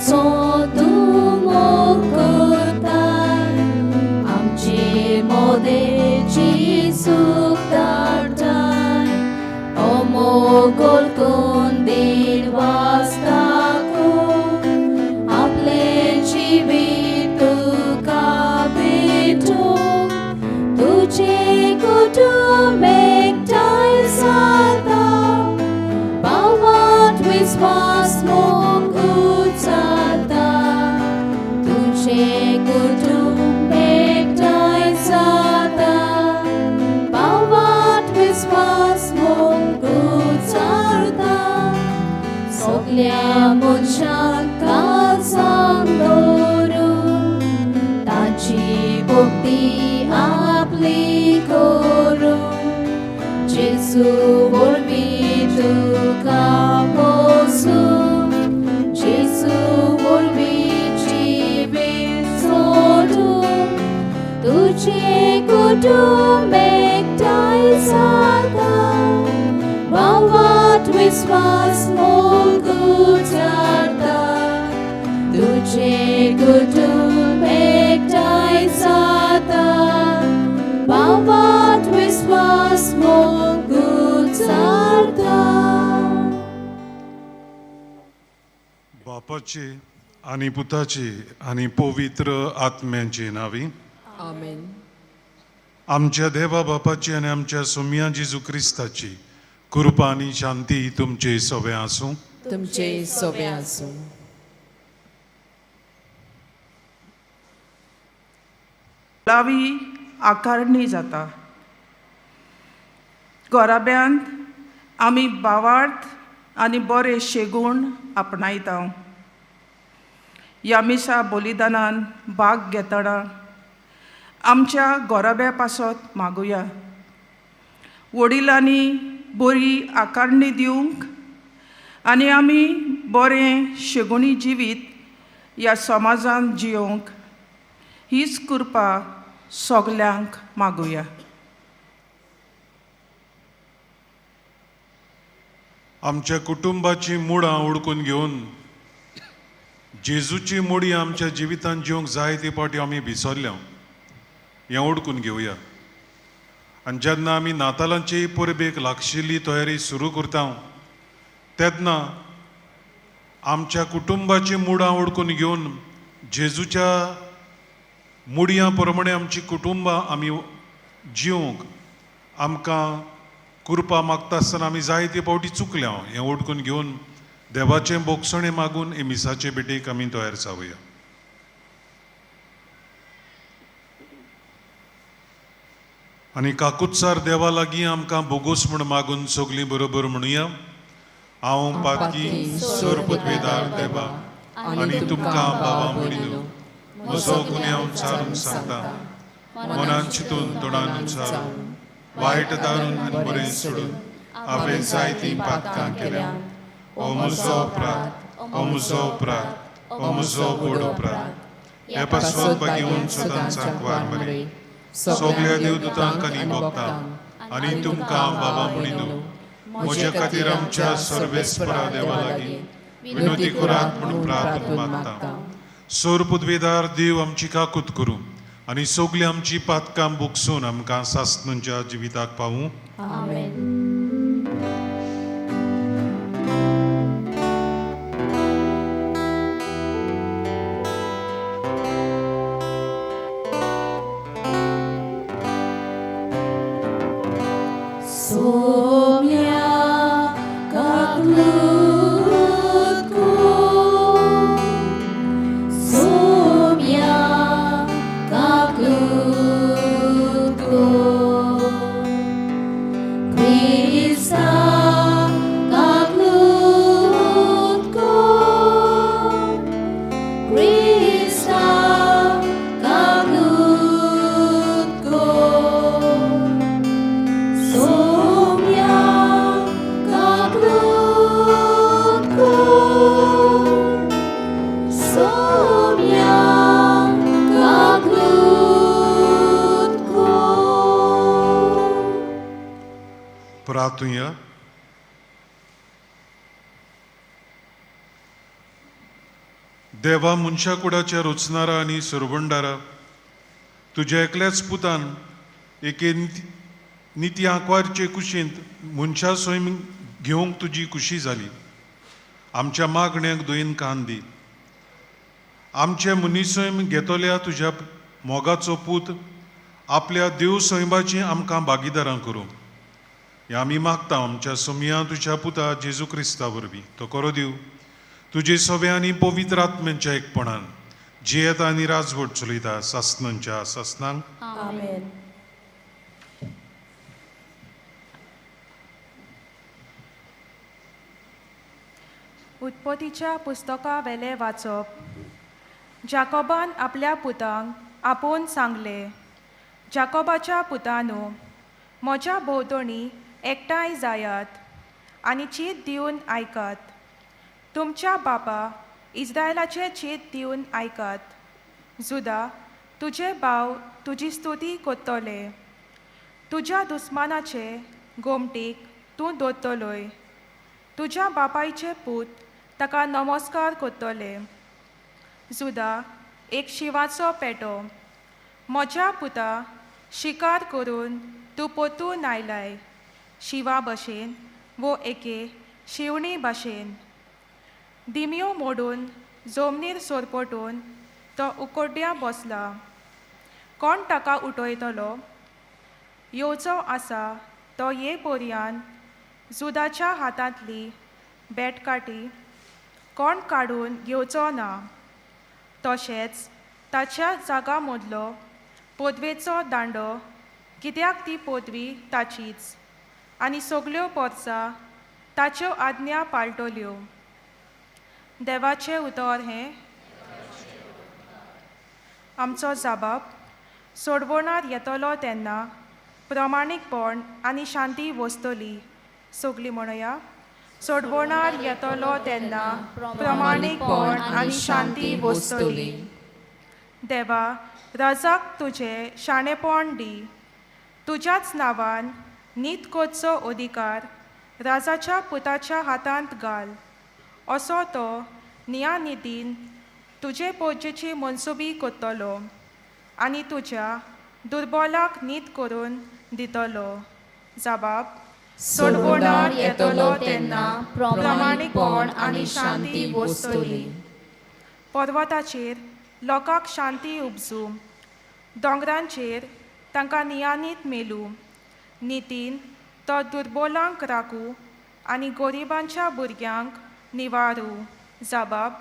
तांचो तूं मोग करताय आमचे मोदेची सूख धाडटाय अमोगोल कंदील वाचताकू आपलें जिवीत तुका भेटूंक तुजें कुटुंब एकठांय जाता भावांत विस्वास मोग जाता तुजें कुटुंब एकठांय जाता भावांत विस्वास मोग जाता सगल्या मनशांक काळजान दवरून ताची भक्ती आपली करून जेजू वरवीं तुका पोसूं जेजू वरवीं जिवीत सोडूं तुजें कुटुंब एकठांय जाता भावांत विस्वास मोग जाता तुजें कुटुंब एकठांय जाता भावांत विस्वास मोग जाता. बापाचे आनी पुताचे आनी पवित्र आत्म्याचे नांवी. आमेन. आमच्या देवा बापाची आनी आमच्या सोमया जेजू क्रिस्ताची कृपा आनी शांती तुमचे सवे आसूं. तुमचे सोबे आसूं. मुळावी आकारणी जाता. गोराब्यांत आमी भावार्थ आनी बरे शेगूण आपणायता. ह्या मिसा बलिदानान भाग घेतना आमच्या गोराब्या पासत मागुया, वडिलांनी बरी आकारणी दिवंक आनी आमी बरें शेगुणी जिवीत ह्या समाजांत जियोवंक हीच कृपा सगल्यांक मागुया. आमच्या कुटुंबाची मुळां उडकून घेवन जेजूची मुडी आमच्या जिवितांत जिवंक जाय ते फावटी आमी विसरल्या हें उडकून घेवया. आनी जेन्ना आमी नातालांची परबेक लागशिल्ली तयारी सुरू करता तेन्ना आमच्या कुटुंबाची मुळां उडकून घेवन जेजूच्या मुडयां प्रमाणे आमची कुटुंबां आमी जिवंक आमकां कृपा मागता आसतना आमी जायते फावटी चुकल्या हें उडकून घेवन देवाचें बोगसणें मागून हे मिसाचे भेटेक आमी तयार जावया. आनी काकुत्सार देवा लागीं आमकां बोगोस म्हूण मागून सगलीं बरोबर म्हणुया. हांव पातकी सोर पदवेदार देवा आनी तुमकां बाबा म्हणिनो म्हजो गुन्यांव चारून सांगता, मनान चिंतून तोंडान उच्चारून वायट दारून आनी बरें सोडून हांवें जायतीं पातकां केल्या. ओ म्हजो अपराध, ओ म्हजो अपराध, ओ म्हजो व्हड अपराध. हे पासत बागेवन सदांच आंकवार मरे सगल्या देवदूतांक आनी भक्तांक आनी तुमकां बाबा म्हणिनो म्हज्या खातीर आमच्या सर्वेस्परा देवा लागीं विनोदी करात म्हणून प्रार्थना मागता. सोर पुदवेदार देव आमची काकूत करूं आनी सगलीं आमची पातकां बुकसून आमकां सासणूच्या जिविताक पावूं. आमेन. सोम्या काकलूत को, सोम्या काकलूत को, क्रिस्ता काकलूत को, क्रिस्ता काकलूत को, सोम्या देवा मनशा कुडाच्या रचणारा आनी सरवंडारा, तुज्या एकल्याच पुतान एके निती आंकवारचे कुशींत मनशा सैम घेवंक तुजी खुशी जाली. आमच्या मागण्यांक दयेन कान दी. आमचे मनीसैम घेतल्या तुज्या मोगाचो पूत आपल्या देव सैमाची आमकां भागीदारां करूं हें आमी मागता आमच्या सोमया तुज्या पुता जेजू क्रिस्ता वरवीं. तो करो दिव तुजे सगळे आनी पवित्र आत्म्यांच्या एकपणान जियेता आनी राजवट चलयता सासनांच्या सासनांक. आमेन. उत्पत्तीच्या पुस्तका वेलें वाचप. जाकोबान आपल्या पुतांक आपोवन सांगलें, जाकोबाच्या पुतानो, म्हज्या भोंवतणी एकठांय जायात आनी चीत दिवन आयकात. तुमच्या बापा इस्रायलाचें चीत दिवन आयकात. जुदा, तुजे भाव तुजी स्तुती करतले. तुज्या दुस्मानाचे गोमटीक तूं दवरतलोय. तुज्या बापायचे पूत ताका नमस्कार करतले. जुदा एक शिंवाचो पेटो. म्हज्या पुता, शिकार करून तूं परतून आयलाय, शिंवा भशेन वो एके शिवणी भाशेन. दिमयो मोडून जमनीर सोरपटून तो उकोड्ड्यां बसला. कोण ताका उठयतलो? येवचो आसा तो ये पर्यान जुदाच्या हातांतली बेटकाठी कोण काडून घेवचो ना. तशेंच ताच्या जागा मदलो पदवेचो दांडो, कित्याक ती पदवी ताचीच आनी सगल्यो पोरसां ताच्यो आज्ञा पाळटल्यो. देवाचें उतर हें आमचो जाबाब. सोडवणार येतलो तेन्ना प्रमाणीकपण आनी शांती वसतली. सगलीं म्हणया, सोडवणार येतलो तेन्ना प्रमाणीकपण आनी शांती वसतली. देवा, राजाक तुजें शाणेपण दी. तुज्याच नांवान नीत करचो अधिकार राजाच्या पुताच्या हातांत घाल. असो तो नियानितीन तुजे पोजेची मनसुबी करतलो आनी तुज्या दुर्बोलाक नीत करून दितलो. जाबाब. सोडवणार येतलो तेन्ना प्रमाणीकपण आनी शांती वसतली. पर्वताचेर लोकांक शांती उपजूं, दोंगरांचेर तांकां नियानीत मेलूं. नितीन तो दुर्बोलांक राखूं आनी गरिबांच्या भुरग्यांक निवारूं. जाबाब.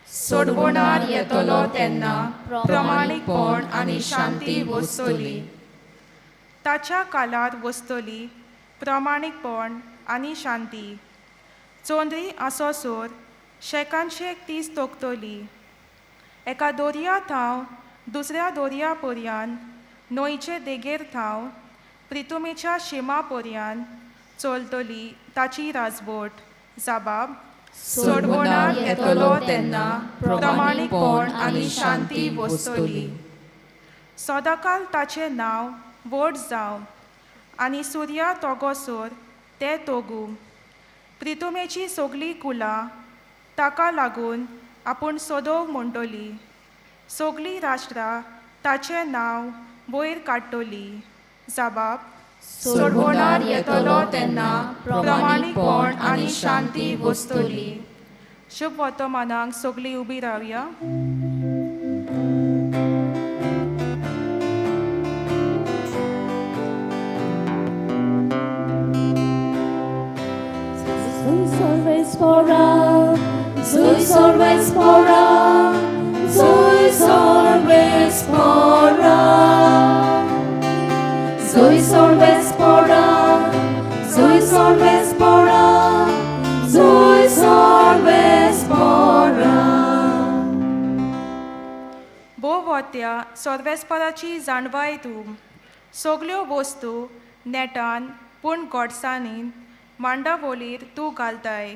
सोडवणार येतलो तेन्ना प्रमाणीकपण आनी शांती वसतली. ताच्या कालार वसतली प्रमाणीकपण आनी शांती. चोंदरी आसोसोर शेकानशेक तीस तोखतली. एका दर्या थावन दुसऱ्या दर्या पर्यान, न्हंयचे देगेर थावन प्रितुमेच्या शिमा पर्यान चलतली ताची राजवट. जाबाब. सोडवणार येतलो तेन्ना प्रमाणीकपण आनी शांती वसतली. सदांकाल ताचें नांव व्हड जावं आनी सुर्या तोगोसर तें तोगूं. प्रितुमेची सगलीं कुलां ताका लागून आपूण सदोव म्हणटली. सगलीं राष्ट्रां ताचें नांव वयर काडटली. जाबाब. सोडवणार येतलो तेन्ना प्रमाणीकपण आनी शांती वसतली. शुभ वर्तमानाक सगलीं उबी रावया. Zeus always for Zeus always for Zeus always for Zeus always for Zeus always for Zeus always for. भोवत्या सर्वेस्पराची जाणवाय तूं सगल्यो वस्तू नेटान पूण गोडसाणीन मांडावोलीर तूं घालताय.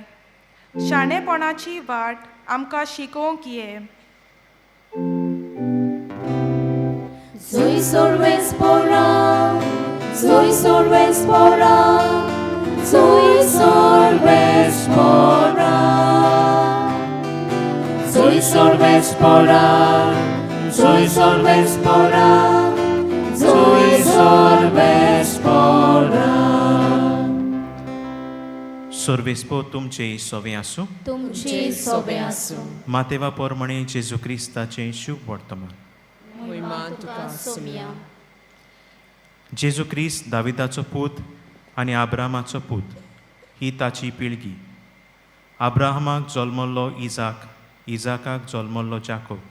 शाणेपणाची वाट आमकां शिकोवंक ये. Zeus always for Zeus always for Zeus always for Zeus always Vespora, Zoe Sol Vespora, Zoe Sol Vespora. सर्वेस्पो तुमचे सोवे आसूं. तुमचे सोबे आसूं. मातेवा पोरमणे जेजू क्रिस्ताचें शुभ वर्तमान. मोहिमा तुका सोम्या. जेजू क्रिस्त दाविदाचो पूत आनी आब्रामाचो पूत ही ताची पिळगी. आब्राहमाक जल्मल्लो इजाक, इजाकाक जल्मल्लो जाकोब,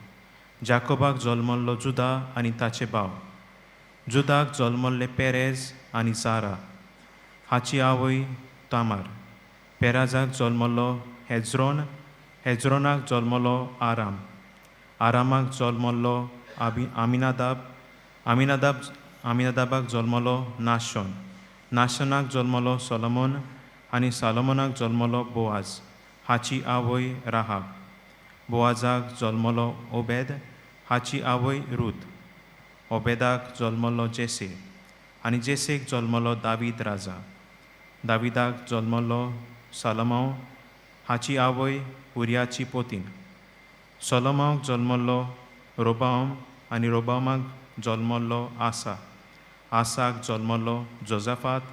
जाकोबाक जल्मल्लो जुदा आनी ताचे भाव, जुदाक जल्मल्ले पेरेज आनी जारा हाची आवय तामार, पेराजाक जल्मल्लो हेज्रोन, हेज्रोनाक जल्मलो आराम, आरामाक जल्मल्लो आबी आमिनादाब, आमिनादाबाक जल्मलो नाशोन, नाशनाक जल्मलो सोलोमोन आनी सालोमोनाक जल्मलो बोआज हाची आवय राहाब, बोआजाक जल्मलो ओबेद हाची आवय रूत, ओबेदाक जल्मलो जेसे आनी जेसेक जल्मलो दावीद राजा, दाविदाक जल्मलो सालोमांव हाची आवय उरियाची पोतीन, सोलोमांक जल्मल्लो रोबाम आनी रोबामाक जल्मल्लो आसा, आसाक जल्मल्लो जोजाफात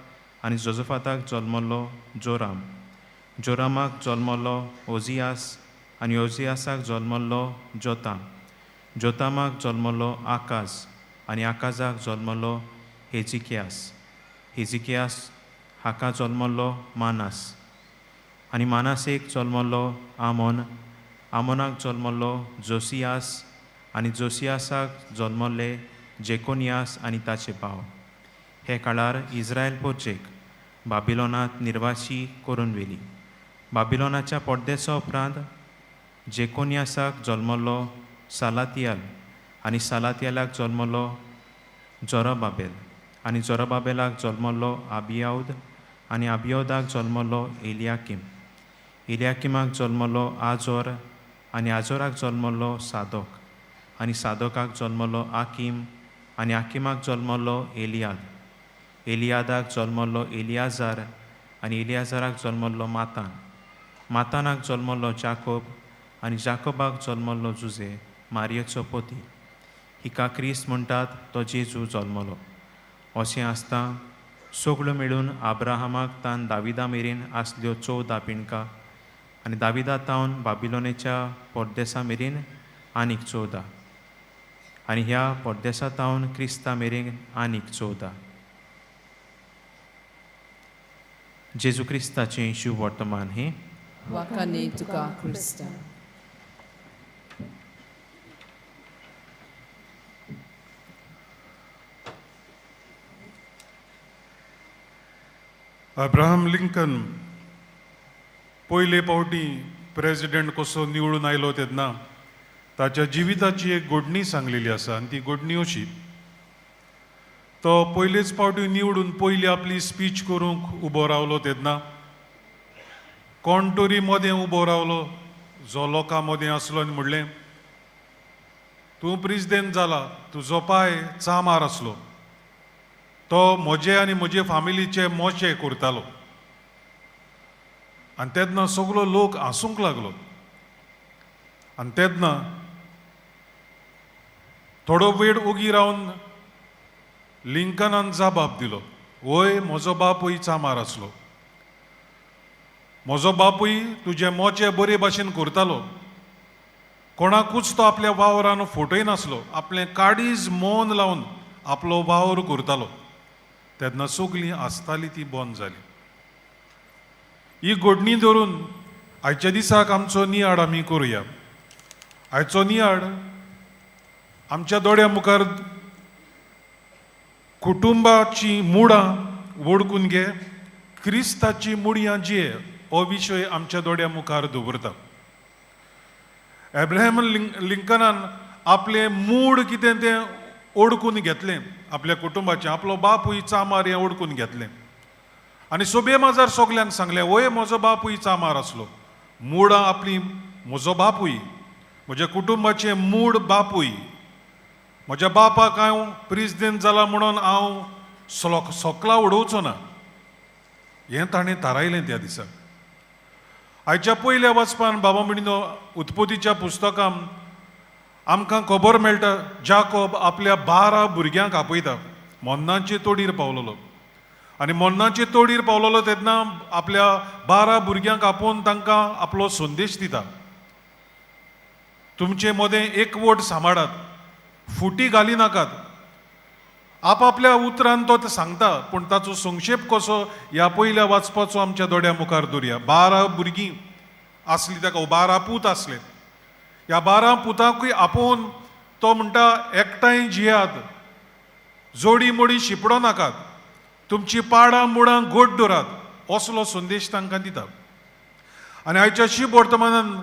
आनी जोजाफाताक जल्मल्लो जोराम, जोरामाक जल्मल्लो ओजियास आनी ओजियासाक जल्मल्लो जोताम, जोतामाक जल्मल्लो आकाज आनी आकाजाक जल्मल्लो हेजिकियास, हेजिकियास हाका जल्मल्लो मानास आनी मानासेक जल्मल्लो आमोन, आमोनाक जल्मल्लो जोसियास आनी जोसियासाक जल्मल्ले जेकोनियास आनी ताचे भाव. हे काळार इस्रायल पोर्जेक बाबिलोनांत निर्वासी करून व्हेली. बाबिलोनाच्या पडदेसा उपरांत जेकोनियासाक जल्मल्लो सालातियाल आनी सालातियालाक जल्मल्लो जोराबाबेल आनी जोराबाबेलाक जल्मल्लो आबियाउद आनी आबियाउदाक जल्मल्लो एलियाकीम, एलियाकिमाक जल्मल्लो आजोर आनी आजोराक जल्मल्लो सादोक आनी सादोकाक जल्मल्लो आकीम आनी आकिमाक जल्मल्लो एलियाद, एलियादाक जल्मल्लो एलियाजार आनी एलियाजाराक जल्मल्लो मातान, मातानाक जल्मल्लो जाकोब आनी जाकोबाक जल्मल्लो जुजे मारयेचो पोती, हिका क्रिस्त म्हणटात तो जेजू जल्मलो. अशें आसता सगळ्यो मेळून आब्राहामाक तान दाविदा मेरेन आसल्यो 14 पिणकां आनी दाविदा तावन बाबिलोनेच्या परदेसा मेरेन आनीक 14 आनी ह्या परदेसा तावन क्रिस्ता मेरेन आनीक 14. जेजू क्रिस्ताचें शुभ वर्तमान हें. वाखाणे तुका क्रिस्ता. अब्राहम लिंकन पयले फावटी प्रेजिडेंट कसो निवडून आयलो तेन्ना ताच्या जिविताची एक घडणी सांगलेली आसा आनी ती घडणी अशी, तो पयलेच फावटी निवडून पयली आपली स्पीच करूंक उबो रावलो तेन्ना कोण तरी मदें उबो रावलो जो लोकां मदें आसलो आनी म्हणलें, तूं प्रेजिडेंट जाला, तुजो पाय चामार आसलो, तो म्हजे आनी म्हजे फामिलीचे मोचे करतालो. आनी तेन्ना सगलो लोक हांसूंक लागलो. आनी तेन्ना थोडो वेळ ओगी रावन लिंकनान जाबाब दिलो, वय म्हजो बापूय चामार आसलो, म्हजो बापूय तुजे मोचे बरे भाशेन करतालो, कोणाकूच तो आपल्या वावरान फटयनासलो, आपलें काडीज मन लावन आपलो वावर करतालो. तेन्ना सगलीं आसताली ती बंद जाली. ही घडणी धरून आयच्या दिसाक आमचो नियाळ आमी करुया. आयचो नियाळ आमच्या दोळ्या मुखार कुटुंबाची मुळां वळखून घे, क्रिस्ताची मुळयां जिये हो विशय आमच्या दोळ्या मुखार दवरता. एब्राहम लिंकनान आपलें मूड कितें तें ओडकून घेतलें, आपल्या कुटुंबाचें, आपलो बापूय चामार हें ओडकून घेतलें आनी सोबे माजार सगल्यांक सांगलें, वय म्हजो बापूय चामार आसलो, मुळां आपली म्हजो बापूय, म्हज्या कुटुंबाचें मूड बापूय, म्हज्या बापाक हांव प्रेजिडेंट जाला म्हणून हांव सोकला उडोवचो ना, हें ताणें थारायलें त्या दिसा. आयच्या पयल्या वाचपान बाबा म्हणिनो उत्पत्तीच्या पुस्तकान आमकां खबर मेळटा, जाकोब आपल्या 12 भुरग्यांक आपयता. मोन्नाचे तोडीर पावलेलो आनी मोन्नाचे तोडीर पावलेलो तेन्ना आपल्या 12 भुरग्यांक आपोवन तांकां आपलो संदेश दिता. तुमचे मदें एकवट सांबाळात, फुटी घाली नाकात. आपापल्या उतरान तो सांगता, पूण ताचो संक्षेप कसो ह्या पयल्या वाचपाचो आमच्या दोळ्या मुखार दवरया. 12 भुरगीं आसली ताका, 12 पूत आसले. ह्या 12 पुतांकूय आपोवन तो म्हणटा, एकठांय जियात, जोडी मोडी शिपडो नाकात, तुमची पाडां मुळां गोड दवरात, असलो संदेश तांकां दिता. आनी आयच्या शीब वर्तमानान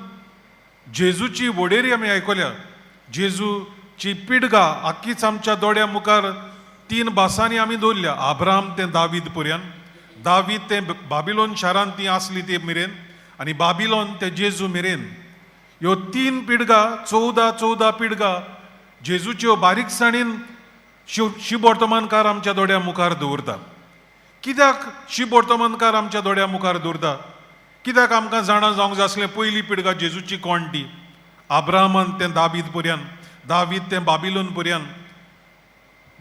जेजूची वडेरी आमी आयकल्या. जेजूची पिडगा आख्खीच आमच्या दोळ्या मुखार 3 भासांनी आमी दवरल्या. आब्राम ते दावीद पर्यंत, दावीद ते बाबिलोन शारांत ती आसली ते मेरेन, आनी बाबिलोन ते जेजू मेरेन, ह्यो 3 पिडगा, 14 14 पिडगा जेजूच्यो बारीकसाणीन शिव वर्तमानकार आमच्या दोळ्या मुखार दवरता. कित्याक शिव वर्तमानकार आमच्या दोळ्या मुखार दवरता? कित्याक आमकां जाणा जावंक जाय आसलें पयली पिडगा जेजूची कोण ती? आब्रामान तें दावीद पर्यंत, दावीद तें बाबिलोन पर्यंत,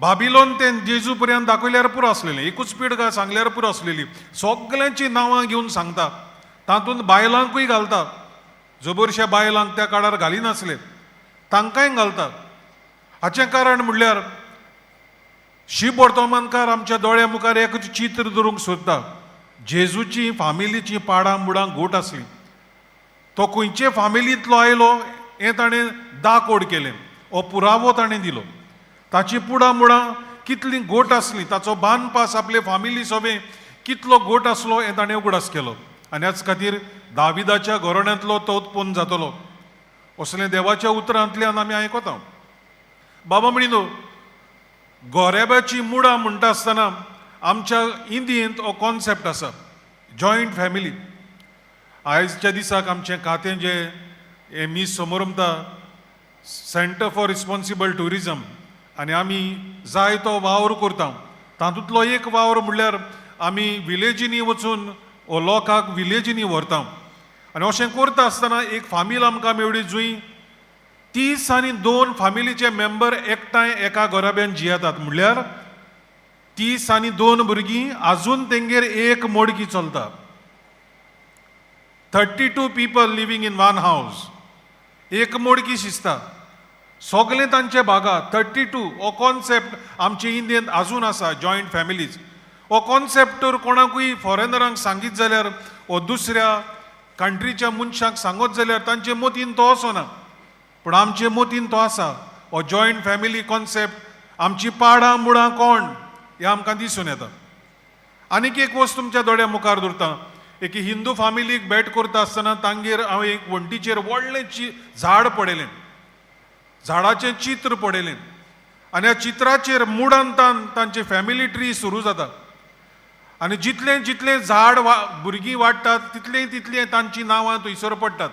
बाबिलोन तें जेजू पर्यंत दाखयल्यार पुरो आसलेलें. एकूच पिडगा सांगल्यार पुरो आसलेली. सगल्यांचीं नांवां घेवन सांगता, तातूंत बायलांकूय घालता. जबरश्या बायलांक त्या काळार घालिनासले, तांकांय घालता. हाचें कारण म्हणल्यार शिव वर्तमानकार आमच्या दोळ्या मुखार एक चित्र दवरूंक सोदता. जेजूची फामिलीची पाडां मुडां घोट आसली. तो खंयचे फामिलींतलो आयलो हें ताणें दाकोड केलें, हो पुरावो ताणें दिलो. ताची पुडां मुडां कितली गोट आसली, ताचो बांदपास आपले फामिली सोबें कितलो गोट आसलो हें ताणें उगडास केलो. आनी ह्याच खातीर दाविदाच्या घराण्यांतलो तो उत्पन्न जातलो असलें देवाच्या उतरांतल्यान आमी आयकता. बाबा म्हणिनो, गोरेब्याची मुडां म्हणटा आसतना आमच्या इंदियेंत हो कॉन्सेप्ट आसा, जॉयंट फॅमिली. आयच्या दिसाक आमचें खातें जें हें मीस समोरमता, सेंटर फॉर रिस्पॉन्सिबल ट्युरिजम, आनी आमी जाय तो वावर करता. तातूंतलो एक वावर म्हणल्यार आमी विलेजींनी वचून हो लोकांक विलेजींनी व्हरता. आनी अशें करता आसतना एक फामील आमकां मेळ्ळी जंय 30 आनी 2 फामिलीचे मेंबर एकठांय एका घराब्यान जियेतात. म्हणल्यार 30 आनी 2 भुरगीं, आजून तेंगेर एक मोडकी चलता. 32 people living in one house, एक मोडकी शिजता, सगळें तांचे भागा. 32 हो कॉन्सेप्ट आमचे इंडियेंत आजून आसा, जॉयंट फॅमिलीज. हो कॉन्सेप्ट तर कोणाकूय फॉरेनरांक सांगीत जाल्यार वो दुसऱ्या कंट्रीच्या मनशांक सांगत जाल्यार तांचे मतीन तो वचना, पूण आमचे मतीन तो आसा. हो जॉयंट फॅमिली कॉन्सेप्ट, आमची पाडां मुळां कोण हें आमकां दिसून येता. आनीक एक वस्त तुमच्या दोळ्या मुखार दवरता. एक हिंदू फामिलीक भेट करता आसतना तांगेर हांवें एक वण्टीचेर व्हडलें झाड पळयलें, झाडाचें चित्र पळयलें. आनी ह्या चित्राचेर मुडान तांची फॅमिली ट्री सुरू जाता. आनी जितलें जितलें झाड वा भुरगीं वाडटात तितलें तितलें तांचीं नांवां थंयसर पडटात.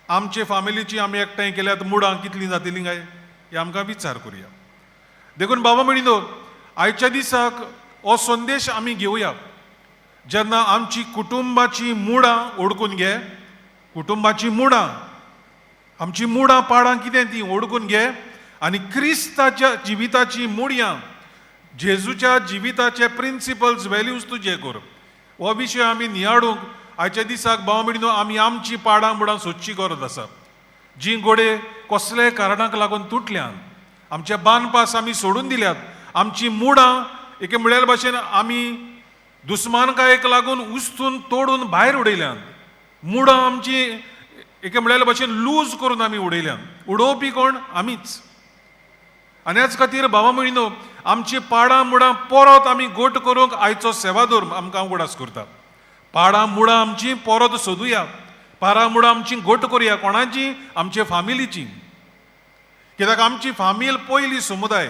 आमचे फामिलीची आमी एकठांय केल्यात मुडां कितलीं जातलीं काय हें आमकां विचार करुया. देखून बाबा म्हणिनो, आयच्या दिसाक हो संदेश आमी घेवया. जेन्ना आमची कुटुंबाची मुडां ओडकून घे, कुटुंबाची मुडां, आमची मुडां पाडां कितें ती ओडकून घे, आनी क्रिस्ताच्या जिविताची मुडयां, जेजूच्या जिविताचे प्रिंसिपल्स, व्हॅल्यूज तुजे कर. हो विशय आमी नियाळूंक आयच्या दिसाक भाव भयणीनो आमी आमची पाडां मुडां सोदची गरज आसा, जीं गोडे कसल्याय कारणाक लागून तुटल्यान, आमचे बांदपास आमी सोडून दिल्यात. आमची मुडां एके म्हळ्यार भाशेन आमी दुस्मानकायेक लागून उस्तून तोडून भायर उडयल्यान. मुडां आमची एके म्हळ्यार भाशेन लूज करून आमी उडयल्यान. उडोवपी कोण? आमीच. आनी ह्याच खातीर भावा भयणीनो, आमची पाडां मुडां परत आमी गोट करूंक आयचो सेवादोर आमकां उगडास करता. पाडां मुडां आमची परत सोदुया, पाडां मुडां आमची गोट करुया. कोणाची? आमचे फामिलीची. कित्याक आमची फामील पयली समुदाय.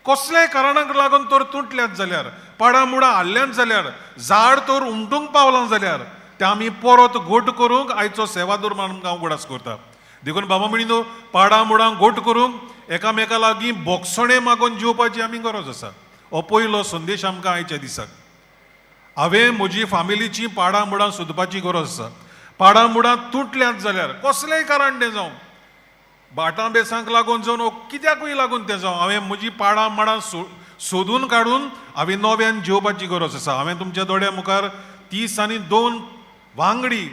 कसल्याय कारणाक लागून तर तुटल्यात जाल्यार, पाडां मुडां हाडल्यात जाल्यार, झाड तर उमटूंक पावलां जाल्यार, तें आमी परत गोट करूंक आयचो सेवादोर आमकां उगडास करता. देखून बाबा म्हणिनो, पाडां मुडां गोट करूंक एकामेका लागीं बोगसणें मागून जेवपाची आमी गरज आसा. हो पयलो संदेश आमकां आयच्या दिसाक. हांवें म्हजी फामिलीची पाडां मुडां सोदपाची गरज आसा. पाडां मुडां तुटल्यात जाल्यार, कसलेंय कारण तें जावं, भाटां बेसांक लागून जावन वो कित्याकूय लागून तें जावं, हांवें म्हजी पाडां माडां सोदून काडून हांवें नव्यान जेवपाची गरज आसा. हांवें तुमच्या दोळ्या मुखार 32 वांगडी,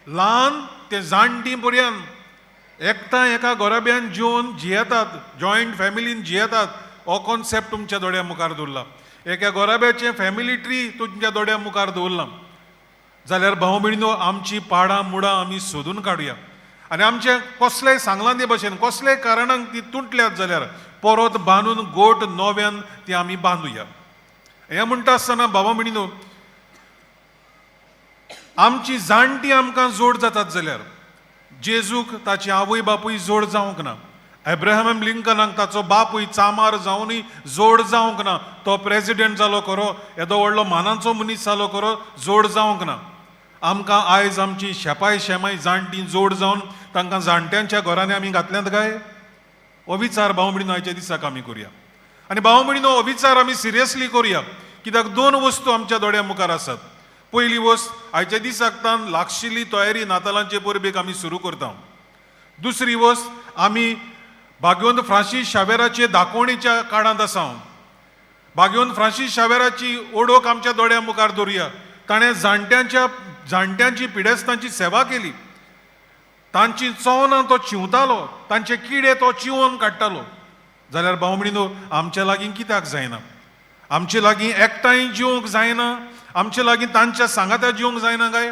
ल्हान ते जाणटी पर्यंत एकठांय एका घराब्यान जेवन जियेतात, जॉयंट फॅमिलीन जियेतात. हो कॉन्सेप्ट तुमच्या दोळ्या मुखार दवरला. एका घराब्याचें फॅमिली ट्री तुमच्या दोळ्या मुखार दवरला. जाल्यार भाव भयणीनो, आमची पाडां मुडां आमी सोदून काडुया आनी आमचें कसलेय सांगलां ते भशेन कसलेय कारणाक ती तुटल्यात जाल्यार परत बांदून गोट नव्यान ती आमी बांदुया. हें म्हणटा आसतना भावा भयणीनो, आमची जाणटी आमकां जोड जातात जाल्यार जेजूक ताची आवय बापूय जोड जावंक ना, एब्राहम लिंकनाक ताचो बापूय चामार जावनूय जोड जावंक ना, तो प्रेजिडेंट जालो खरो, येदो व्हडलो मानाचो मनीस जालो खरो, जोड जावंक ना. आमकां आयज आमची शेपाय शेमाय जाणटी जोड जावन तांकां जाणट्यांच्या घरांनी आमी घातल्यात काय? हो विचार भाव भयणीनो आयच्या दिसाक आमी करुया. आनी भाव भयणीनो, हो विचार आमी सिरियसली करुया, कित्याक दोन वस्तू आमच्या दोळ्या मुखार आसात. पयली वस्त, आयच्या दिसाक तान लागशिल्ली तयारी नातालांचे परबेक आमी सुरू करता. दुसरी वस्त, आमी भाग्यवंत फ्रांसीस शावेराचे दाखोवणेच्या काळांत आसा. भाग्यवंत फ्रांसीस शावेराची ओडोक आमच्या दोळ्या मुखार दवरुया. ताणें जाणट्यांची पिडेस्तांची सेवा केली, तांची चोवनां तो चिंवतालो, तांचे किडे तो चिंवोन काडटालो. जाल्यार भाव भयणीनो, आमच्या लागीं कित्याक जायना? आमचे लागीं एकठांय जिवंक जायना? आमचे लागीं तांच्या सांगाता जिवंक जायना काय?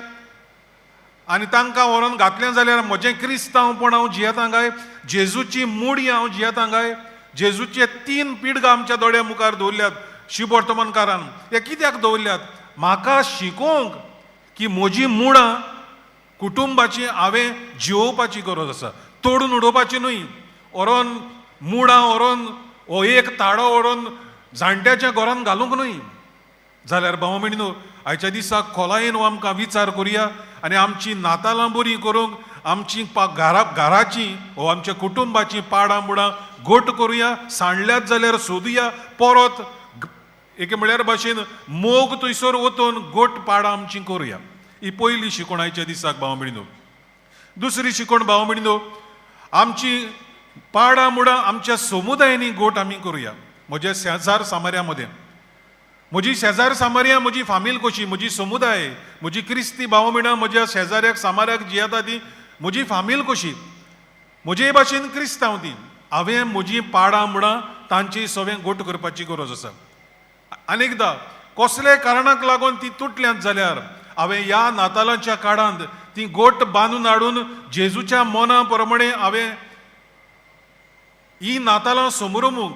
आनी तांकां व्हरोन घातलें जाल्यार म्हजें क्रिस्तांवपण हांव जियेता काय? जेजूची मुडी हांव जियेता काय? जेजूचे 3 पिडगां आमच्या दोळ्या मुखार दवरल्यात शिवर्तमानकारान. हे कित्याक दवरल्यात? म्हाका शिकोवंक की म्हजी मुळां कुटुंबाची हांवें जिवोवपाची गरज आसा, तोडून उडोवपाची न्हय. व्हरोन मुळां व्हरोन हो एक ताडो व्हरोन जाणट्याच्या घरान घालूंक न्हय. जाल्यार भाव भयणीनो, आयच्या दिसाक खोलायेन आमकां विचार करुया आनी आमची नातालां बरीं करूंक आमची घराची वो आमच्या कुटुंबाची पाडां मुडां घट करुया. सांडल्यात जाल्यार सोदुया परत, एके म्हळ्यार भाशेन मोग थंयसर वचून घट पाडां आमची करुया. ही पयली शिकवण आयच्या दिसाक भाव भयणीनो. दुसरी शिकवण भाव भयणीनो, आमची पाडां मुडां आमच्या समुदायांनी गोट आमी करुया. म्हज्या शेजार सामाऱ्या मदें, म्हजी शेजार सामार्या म्हजी फामील कशी, म्हजी समुदाय, म्हजी क्रिस्ती भाव भयणां म्हज्या शेजाऱ्याक सामाऱ्याक जियेता ती म्हजी फामील कशी, म्हजे भाशेन क्रिस्तांव ती. हांवें म्हजी पाडां मुडां तांची सगळें गोट करपाची गरज आसा. अनेकदां कसले कारणाक लागून ती तुटल्यांत जाल्यार हांवें ह्या नातालांच्या काळांत ती गोट बांदून हाडून जेजूच्या मना प्रमाणे हांवें ही नातालां समरुमूंक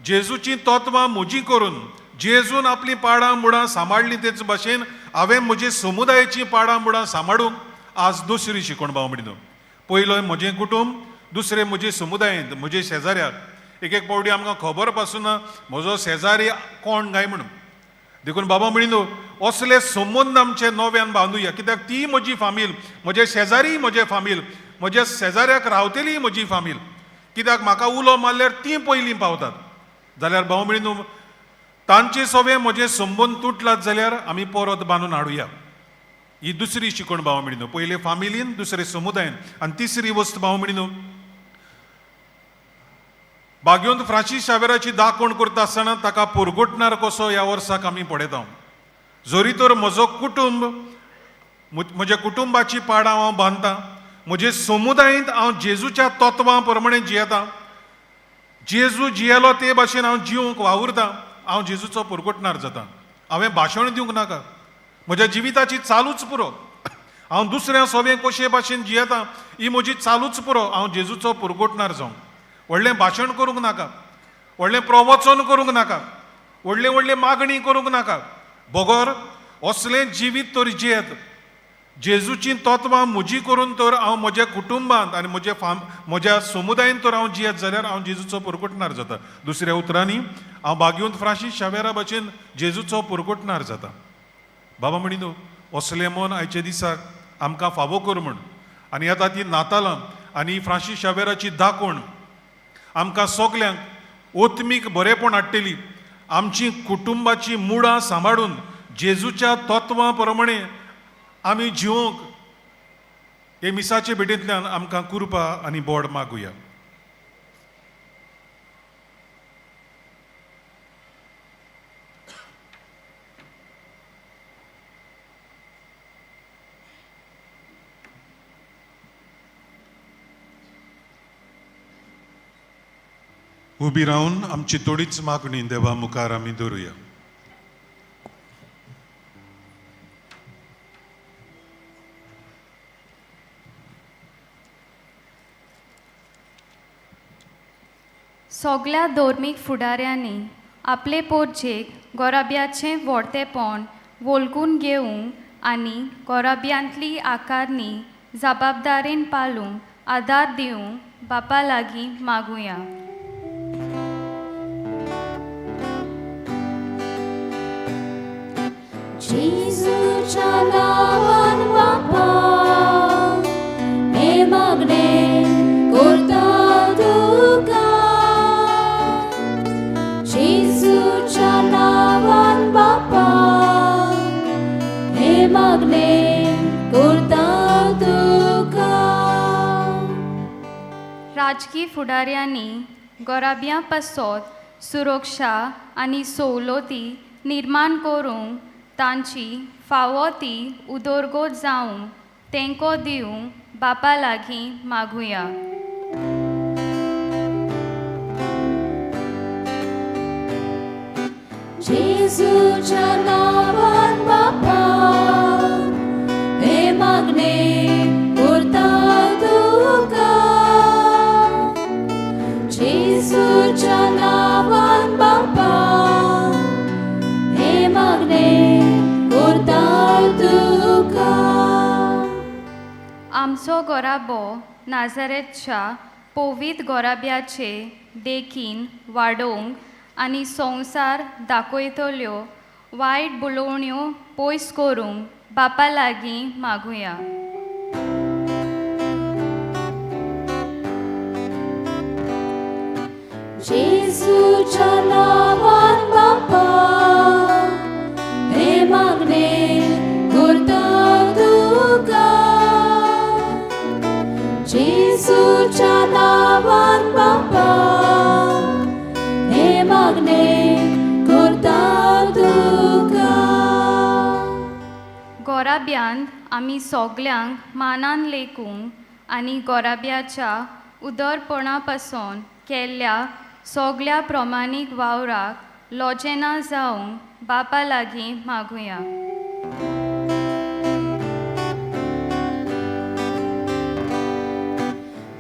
जेजूची तत्वां म्हजी करून जेजून आपलीं पाडां मुडां सांबाळ्ळीं तेच भाशेन हांवें म्हजे समुदायाचीं पाडां मुडां सांबाळूंक आज दुसरी शिकवण भाव भयणीनो. पयलो म्हजें कुटुंब, दुसरें म्हजे समुदायेंत म्हजे शेजाऱ्याक. एक एक पावटी आमकां खबर पासून ना म्हजो शेजारी कोण काय म्हणून. देखून बाबा भयणीनो, असले संबंद आमचे नव्यान बांदुया, कित्याक ती म्हजी फामील, म्हजे शेजारी म्हजे फामील, म्हज्या शेजाऱ्याक रावतली म्हजी फामील, कित्याक म्हाका उलो मारल्यार ती पयलीं पावतात. जाल्यार भाव भयणीनो, तांचे सगळे म्हजे संबंद तुटलात जाल्यार आमी परत बांदून हाडुया. ही दुसरी शिकवण भाव भयणीनो. पयले फामिलीन, दुसरे समुदायन, आनी तिसरी वस्त भाव भयणीनो, भाग्यवंत फ्रांसीस शावेराची दाखवण करता आसतना ताका पुरगुटणार कसो ह्या वर्साक आमी पळयता. जरी तर म्हजो कुटुंब, म्हज्या कुटुंबाची पाडां हांव बांदता, म्हजे समुदायेंत हांव जेजूच्या तत्वां प्रमाणे जियेता, जेजू जियेलो ते भाशेन हांव जिवंक वावुरता, हांव जेजूचो पुरगुटणार जाता. हांवें भाशण दिवंक नाका, म्हज्या जिविताची चालूच पुरो. हांव दुसऱ्या सोबें कशे भाशेन जियेता ही म्हजी चालूच पुरो. हांव जेजूचो पुरगुटणार जावंक व्हडलें भाशण करूंक नाका, व्हडलें प्रवचन करूंक नाका, व्हडले व्हडले मागणी करूंक नाका, बगर असलें जिवीत तर जियेत जेजूची तत्वां म्हजी करून तर हांव म्हज्या कुटुंबांत आनी म्हज्या म्हज्या समुदायेंत तर हांव जियेत जाल्यार हांव जेजूचो पुरगुटणार जाता. दुसऱ्या उतरांनी हांव भाग्यवंत फ्रांसीस शावेरा भाशेन जेजूचो पुरगुटणार जाता. बाबा म्हणिनो, असलें मन आयच्या दिसाक आमकां फावो कर म्हूण. आनी आतां ती नातालां आनी फ्रांसीस शावेराची दाखवण आमकां सगल्यांक ओत्मीक बरेपण हाडटली. आमची कुटुंबाची मुळां सांबाळून जेजूच्या तत्वां प्रमाणे आमी जिवंक हे मिसाचे भेटेंतल्यान आमकां कृपा आनी बोड मागुया. उबी रावन आमची थोडीच मागणी देवा मुखार आमी दवरुया. सगल्या धर्मीक फुडाऱ्यांनी आपले पोरजेक गोराब्याचें व्हडतेपण वळखून घेवंक आनी गोराब्यांतली आकारणी जबाबदारेन पालूंक आदार दिवंक बापा लागीं मागुया. जेजूच्या नांवान बापा हें मागणें करता तुका. जेजूच्या नांवान बापा हें मागणें करता तुका. राजकी फुडाऱ्यांनी गोराब्यां पासत सुरक्षा आनी सवलती निर्माण करूंक तांची फावो ती उदरगत जावंक तेंको दिवंक बापा लागीं मागुया. जेजूच्या नांवान बापा हें मागणें करता तुका. जेजूच्या नांवान बापा हें मागणें करता तुका. आमचो गोराबो नाझारेतच्या पवित्र गोराब्याचे देखीन वाडोवंक आनी संवसार दाखयतल्यो वायट बुलोवण्यो पयस करूंक बापा लागीं मागुया. जेजूच्या नांवान बापा हें मागणें करता तुका. जेजूच्या नांवान बापा हें मागणें करता तुका. गोराब्यांत आमी सगल्यांक मानान लेखूंक आनी गोराब्याच्या उदरपणा पासून केल्ल्या सगल्या प्रमाणीक वावराक लॉजेना जावंक बापा लागीं मागुया.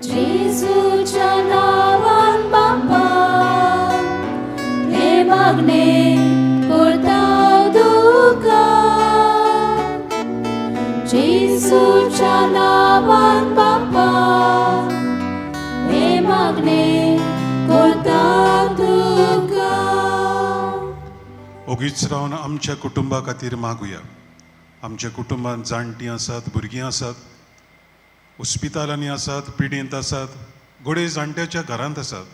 जेजूच्या नांवान बापा हें मागणें करता तुका. जेजूच्या नांवान बापा हें मागणें करता तुका. ओगीच रावन आमच्या कुटुंबा खातीर मागुया. आमच्या कुटुंबांत जाणटीं आसात, भुरगीं आसात, ओस्पितालांनी आसात, पिडेंत आसात, घडये जाणट्याच्या घरांत आसात.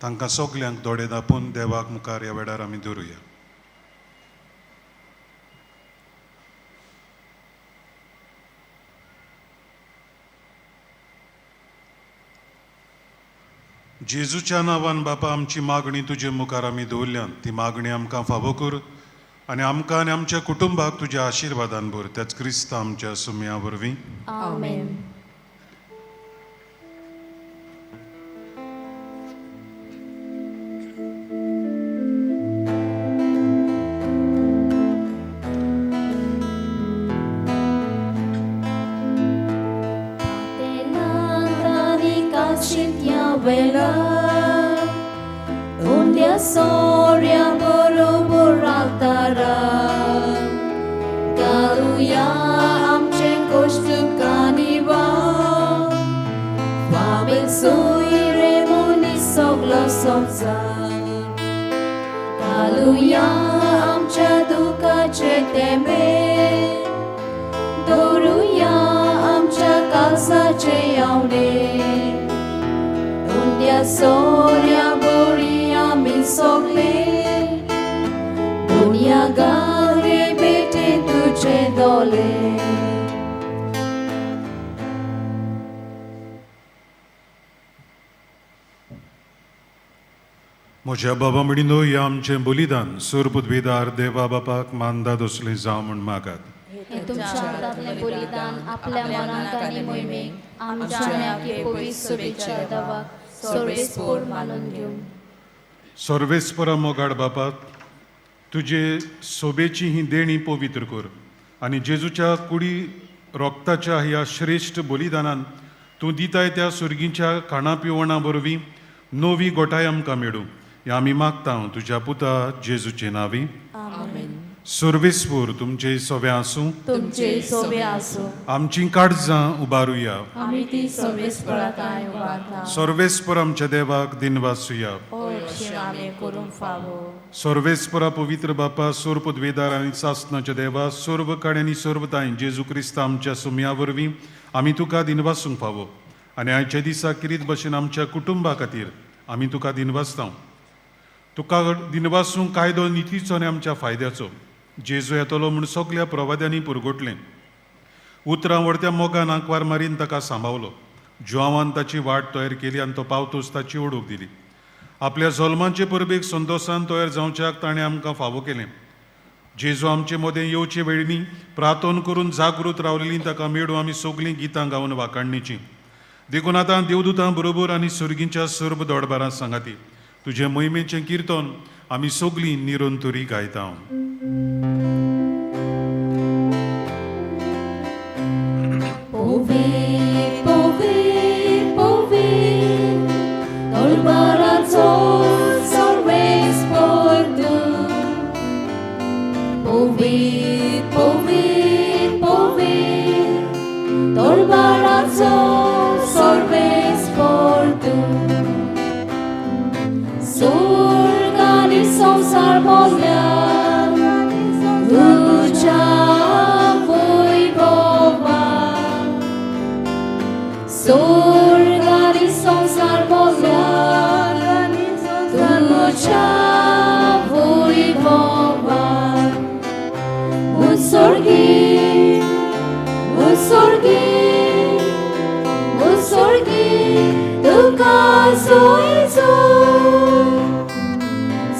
तांकां सगल्यांक दोळे दापून देवाक मुखार ह्या वेळार आमी दवरुया. जेजूच्या नांवान बापा आमची मागणी तुजे मुखार आमी दवरल्यात. ती मागणी आमकां फावो कर आनी आमकां आनी आमच्या कुटुंबाक तुज्या आशिर्वादान भर. त्याच क्रिस्ता आमच्या सुम्या वरवीं. आमेन. Undia soria borobo altara Galuya amche koshtu kaniwa Famil suire muni soglo somsar Galuya amche duka cheteme Doruya amche kalsa che yaune Undia soria boria mi sogle Dunia gale bete tuche dole. म्हज्या बाबा म्हणिनो ह्या आमचें बलिदान सुरपुदवेदार देवा बापाक मानदा दोसलें जावं म्हूण मागात. हे तुमच्या हातांतलें बलिदान आपल्या मनाक आनी मोहिमेक आमच्या आनी आपले पवित्र सभेच्या देवाक सर्वेस्पोर मानून घेवं. सर्वेस्परा मोगाड बापा, तुजे सोबेची ही देणी पवित्र कर आनी जेजूच्या कुडी रोगताच्या ह्या श्रेश्ठ बलिदानान तूं दिताय त्या सुर्गीच्या खाणा पिवणा वरवीं नवी गोठाय आमकां मेळूं, हें आमी मागता तुज्या पुता जेजूचे नांवी. आमेन. सर्वेस्पूर तुमचे सोबे आसूं. तुमचे सोबे आसूं. आमची काळजां उबारुया. आमी ती सर्वेस्पराकाय उबारता. सर्वेस्पर आमच्या देवाक दिनवासुया. होय, अशें आमी करूंक फावो. सर्वेस्परा पवित्र बापा, सर्व पदवेदार आनी सासनाच्या देवा, सर्व काड आनी सर्व ताय जेजू क्रिस्त आमच्या सुमया वरवीं आमी तुका दिनवासूंक फावो आनी आयच्या दिसा किरीत भशेन आमच्या कुटुंबा खातीर आमी तुका दिनवासता. तुका दिनवासूंक कायदो नितीचो आनी आमच्या फायद्याचो. जेजू येतलो म्हूण सगल्या प्रवाद्यांनी पुरगोटलें. उतरां व्हडत्या मोगान आंकवार मारीन ताका सांबावलो. जुआवान ताची वाट तयार केली आनी तो पावतोच ताची ओडूक दिली. आपल्या जल्माचे परबेक संतोशान तयार जावच्याक ताणें आमकां फावो केलें. जेजू आमचे मदें येवचे वेळींनी प्रार्थन करून जागृत रावलेलीं ताका मेळूं आमी सगलीं गितां गावन वाखाणणीचीं. देखून आतां देवदूतां बरोबर आनी सर्गींच्या सर्व दोडबारां सांगाती तुजे मोहिमेचें किर्तन आमी सगलीं निरंतरी गायता. पोवी पोवी पोवी तोलबाराचो सर्वेस्पर तूं. पोवी पोवी पोवी तोलबाराचो सर्वेस्पर तूं. स्वर्ग आनी संवसार भरल्या तुज्या वैभवान. स्वर्ग आनी संवसार भरल्या तुज्या वैभवान. उत्सर्गी उत्सर्गी उत्सर्गी तुका सोयचो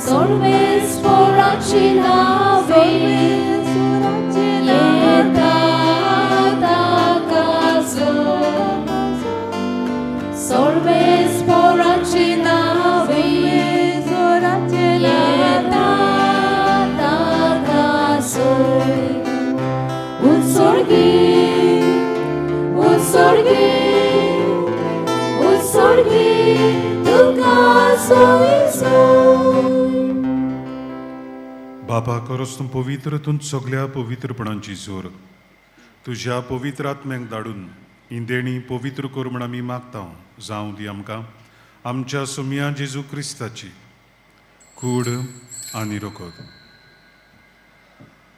सर्वेस्पराची नावे येता ताकाचो. सर्वेस्पराची नावे येता ताकाचो. उत्सर्गी उत्सर्गी उत्सर्गी तुका सोयचो. बापा, खरोच तूं पवित्र, तूं सगल्या पवित्रपणांची जोर. तुज्या पवित्र आत्म्याक धाडून ही देणी पवित्र कर म्हूण आमी मागता. जावं दी आमकां आमच्या सुमया जेजू क्रिस्ताची कूड आनी रगत.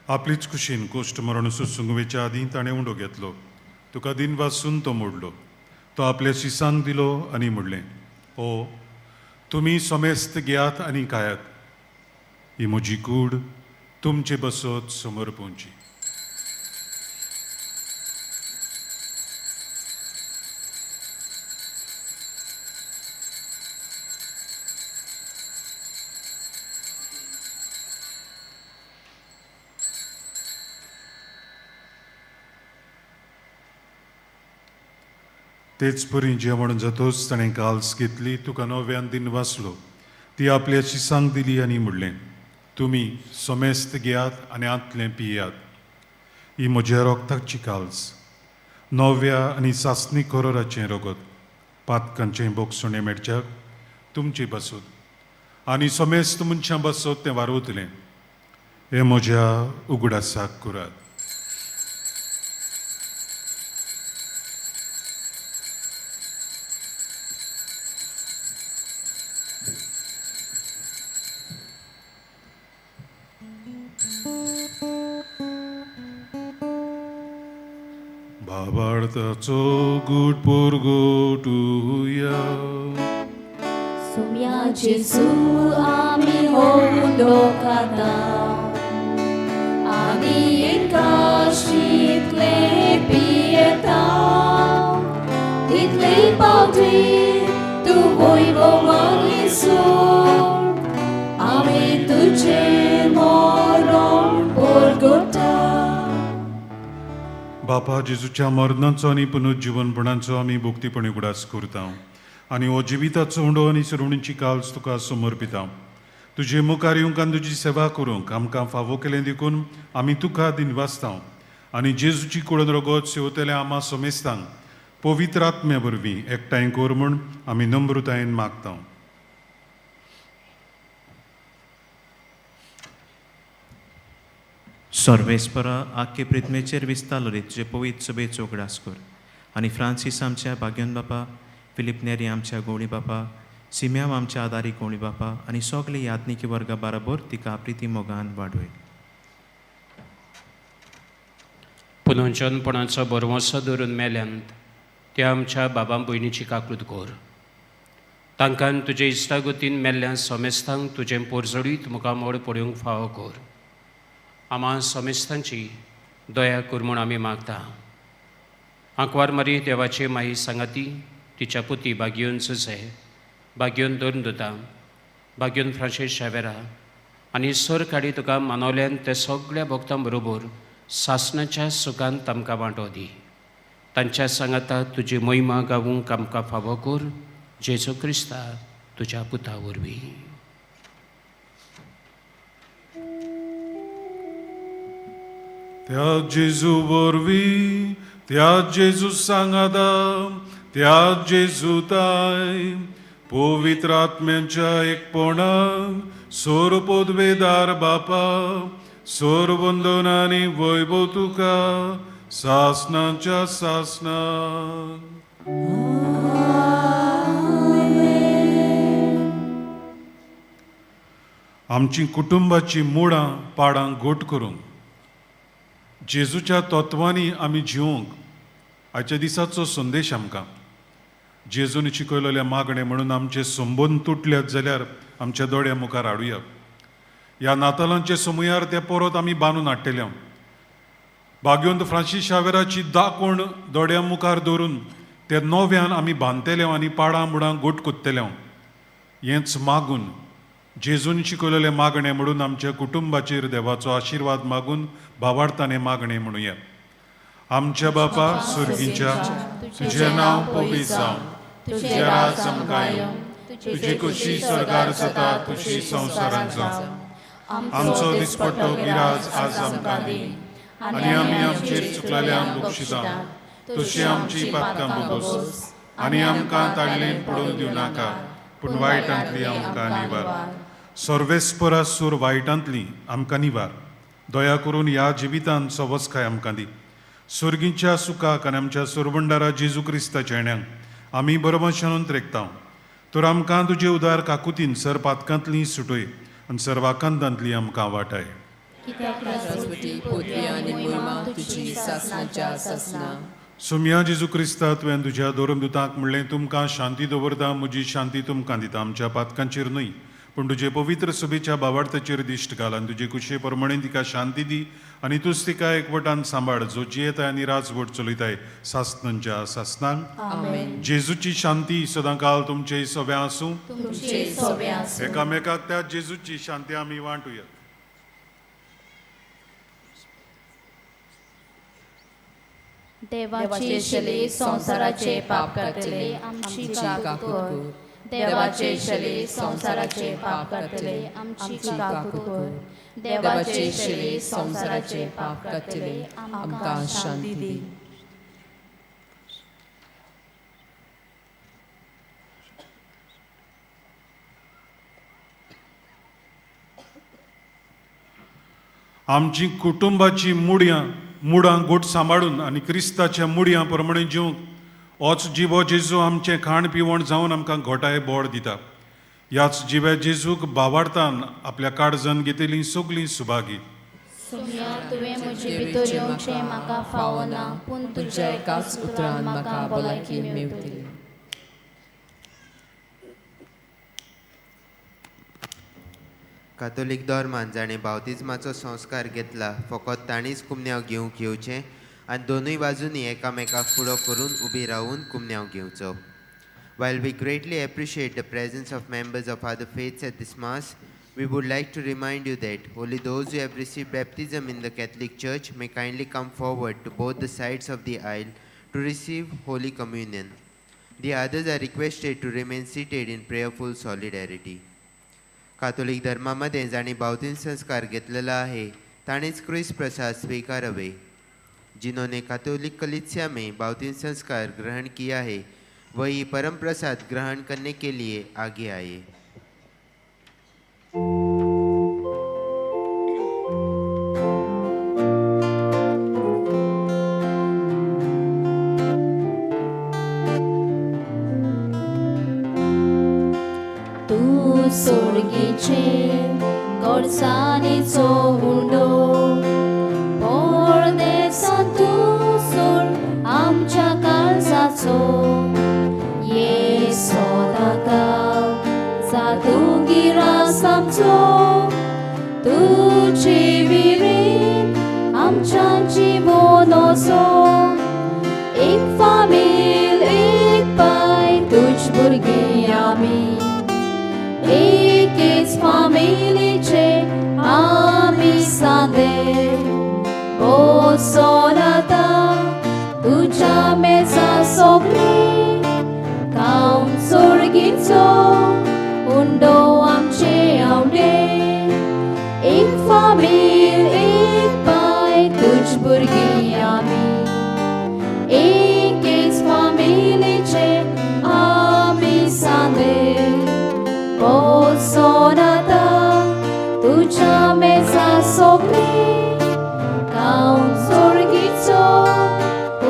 आपलीच कुशीन कोश्ट मरण सोसूंक वेच्या आदीं ताणें उंडो घेतलो, तुका दिन वासून तो मोडलो, तो आपल्या शिसांक दिलो आनी म्हणलें, ओ तुमी समेस्त घेयात आनी खायात, ही म्हजी कूड तुमचे बसत समर्पोवची. तेच परी जेवण जातोच ताणें काल्स घेतली, तुका नव्यान दिन वाचलो, ती आपल्या शिसांक दिली आनी म्हणलें, तुमी समेस्त घेयात आनी आंतलें पियात, ही म्हज्या रोगताची काल्स, नव्या आनी सासणी करोराचें रगत, पातकांचें बोगसणें मेळच्याक तुमचे बसत आनी समेस्त मनशां बसत तें वारवतलें. हें म्हज्या उगडासाक करात. भावार्थाचो गूट पुरगोटुया. सुम्या जेजू आमी हो उंडो खाता आनी एकाशींतले पियेता, तितले पावटी तूं वैभवान सोड आमी तुजें मरण परगटा. बापा, जेजूच्या मरणाचो आनी पुनर्जीवनपणाचो आमी भक्तीपणी उगडास करता आनी हो जिविताचो उंडो आनी सुरवणीची काल्स तुका समर्पिता. तुजे मुखार येवंक आनी तुजी सेवा करूंक आमकां फावो केलें देखून आमी तुका दिनवासता आनी जेजूची कुळन रगत सेवतल्या आमा समेस्तांक पवित्र आत्म्या वरवीं एकठांय कर म्हूण आमी नम्रतायेन मागता. सर्वेस्परा आख्खे प्रिथमेचेर विस्तारलो रे तुजे पवित्र सभेचो उगडास कर आनी फ्रांसीस आमच्या भाग्योन बापा, फिलीप नेरी आमच्या गोवळी बापा, सिम्याव आमच्या आदारी गोवळी बापा आनी सगळे याज्ञिकी वर्गा बाराबर तिका प्रिती मोगान वाडय. पुनर्जनपणाचो भरवंसो धरून मेल्यांत त्या आमच्या बाबा भयणीची काकूत कर. तांकां तुजे इश्टागतीन मेल्ल्या समेस्तांक तुजें पोरजडीत मुखामोड पळोवंक फावो कर. आमा समेस्तांची दया कर म्हूण आमी मागता. आंकवार मारी देवाचे माई सांगाती तिच्या पुती बागियोन सुसे, बागियोन दोन दुता, बागियोन फ्रांसीस शावेरा आनी सर काडी तुका मानवल्यान ते सगळ्या भक्तां बरोबर सासणाच्या सुखान तांकां वांटो दी. तांच्या सांगाता तुजी महिमा गावूंक आमकां फावो कर, जेजू क्रिस्ता तुज्या पुता वरवीं. त्या जेजू वरवीं, त्या जेजू सांगाता, त्या जेजू ताय पवित्र आत्म्यांच्या एकपणान सोर पदवेदार बापा, सोर वंदनानी वैभव तुका सासनाच्या सासनान. आमची कुटुंबाची मुळां पाडां घट करूंक जेजूच्या तत्वांनी आमी जिवंक आयच्या दिसाचो संदेश आमकां जेजून शिकयलेलें मागणें म्हणून आमचे संबंद तुटल्यात जाल्यार आमच्या दोळ्या मुखार हाडुया. ह्या नातालांचे समयार ते परत आमी बांदून हाडटले. भाग्यवंत फ्रांसीस शावेराची दाकोण दोळ्या मुखार दवरून ते नव्यान आमी बांदतले आनी पाडां मुडां गोट कोत्तले. हेंच मागून जेजून शिकयलेलें मागणें म्हणून आमच्या कुटुंबाचेर देवाचो आशिर्वाद मागून भावार्थाने मागणें म्हणुया. आमच्या बापा सुर्गीच्या, तुजें नांव पवित्र जावं, तुजें राज आमकां येवं, तुजी खुशी स्वर्गार जाता तशी संवसारांत जावं. आमचो दिसपट्टो गिराज आज आमकां दी आनी आमी आमचेर चुकलेल्यांक बक्षिता तशी आमची पातकां भोगोस आनी आमकां ताडलेन पडून दिवं नाका, पूण वायटांतली आमकां निवार. सर्वेस्परा सूर वायटांतली आमकां निवार. दया करून ह्या जिवितांत सवस्काय आमकां दी. सुर्गीच्या सुखाक आनी आमच्या सुरबंडारा जेजू क्रिस्ताच्या येण्याक आमी बरोबर त्रेकता. तर आमकां तुजे उदार काकुतीन सर पातकांतली सुटय आनी सर्वाकांतांतली आमकां वाटाय. सोम्या जेजू क्रिस्ता, तुवें तुज्या धोरमदुतांक म्हणलें, तुमकां शांती दवरता, म्हजी शांती तुमकां दिता. आमच्या पातकांचेर न्हय पूण तुजे पवित्र सभेच्या बावार्थाचेर दिश्ट घाल आनी तुजे कुशे प्रमाणे तिका शांती दी आनी तूंच तिका एकवटान सांबाळ, जो जियेताय आनी राजवट चलयताय सासनांच्या सासनांक. जेजूची शांती सदांकाल तुमचे सव्या आसूं. एकामेकाक त्या जेजूची शांती आमी वांटूया. देवाचे शले संवसाराचे पाप काडटले, आमची काकूत कर. देवाचे शले संवसाराचे पाप काडटले, आमची काकूत कर. देवाचे शले संवसाराचे पाप काडटले, आमकां शांती दी. आमची कुटुंबाची मुडयां मुडां गोट सांबाळून आनी क्रिस्ताच्या मुडयां प्रमाणे जिवंक होच जिवो जेजू आमचें खाण पिवण जावन आमकां घोटाय बोड दिता. ह्याच जिव्या जेजूक बावार्थान आपल्या काळजान घेतिल्लीं सगलीं सुभागी. सोम्या, तुवें म्हजे भितर येवचें म्हाका फावना, पूण तुज्या एकाच उतरान म्हाका भलायकी मेवतली. कातोलीक धर्मान जाणें बावतिज्माचो संस्कार घेतला फकत तांणीच कुमन्यांव घेवंक येवचें आनी दोनूय बाजूंनी एकामेकाक फुडो करून उबी रावून कुमन्यांव घेवचो. While we greatly appreciate the presence of members of other faiths at this Mass, we would like to remind you that only those who have received baptism in the Catholic Church may kindly come forward to both the sides of the aisle to receive Holy Communion. The others are requested to remain seated in prayerful solidarity. कातोलीक धर्मामध्ये जांणी बावतीन संस्कार घेतलेला आहे ताणेच क्रिस्त प्रसाद स्वीकारावे. जिन्होंने Catholic कलीसिया में बावतीन संस्कार ग्रहण किया है वही परम प्रसाद ग्रहण करने के लिए आगे आए. तूं सोर्गीचे गोडसाणीचो उंडो परदेसान तूं सोड आमच्या काळजाचो ये सोदाका जादूगिरास आमचो तुजी विरीन आमच्या जिवनोचो एक फामील एक पाय तुज भुरगीं आमी एकेच फामिलीचे आमी सांदे बसोन आतां तुज्या मेजा सोगलीं खावन सोर्गीचो उंडो आमचे आवडे एक फामील एक पाय तुज भुरगीं आमी एकेच फामिलीचे आमी सांदे बसोन आतां तुज्या मेजा सोगलीं खावन सोर्गीचो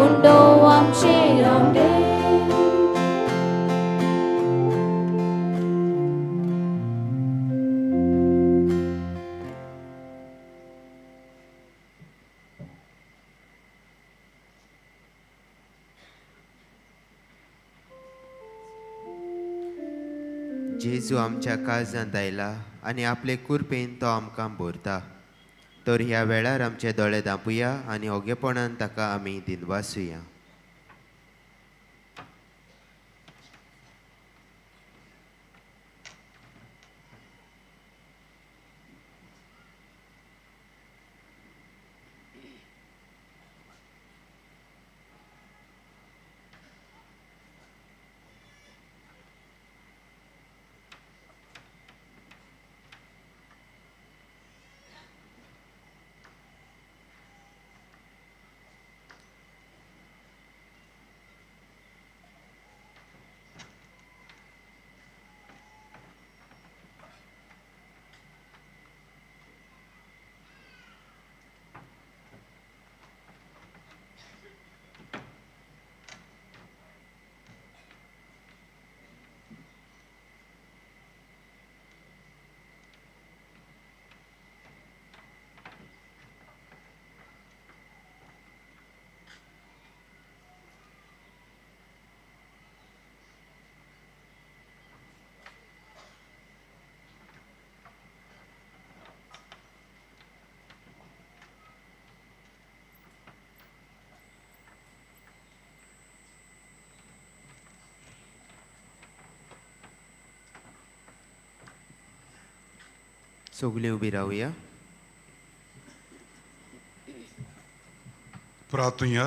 उंडो आमचे आवडे. जेजू आमच्या काळजांत आयला आनी आपले कुरपेन तो आमकां भरता. तर ह्या वेळार आमचे दोळे धांपुया आनी ओगेपणान ताका आमी दिनवासुया. सगळीं उबी रावया. प्रार्थुया.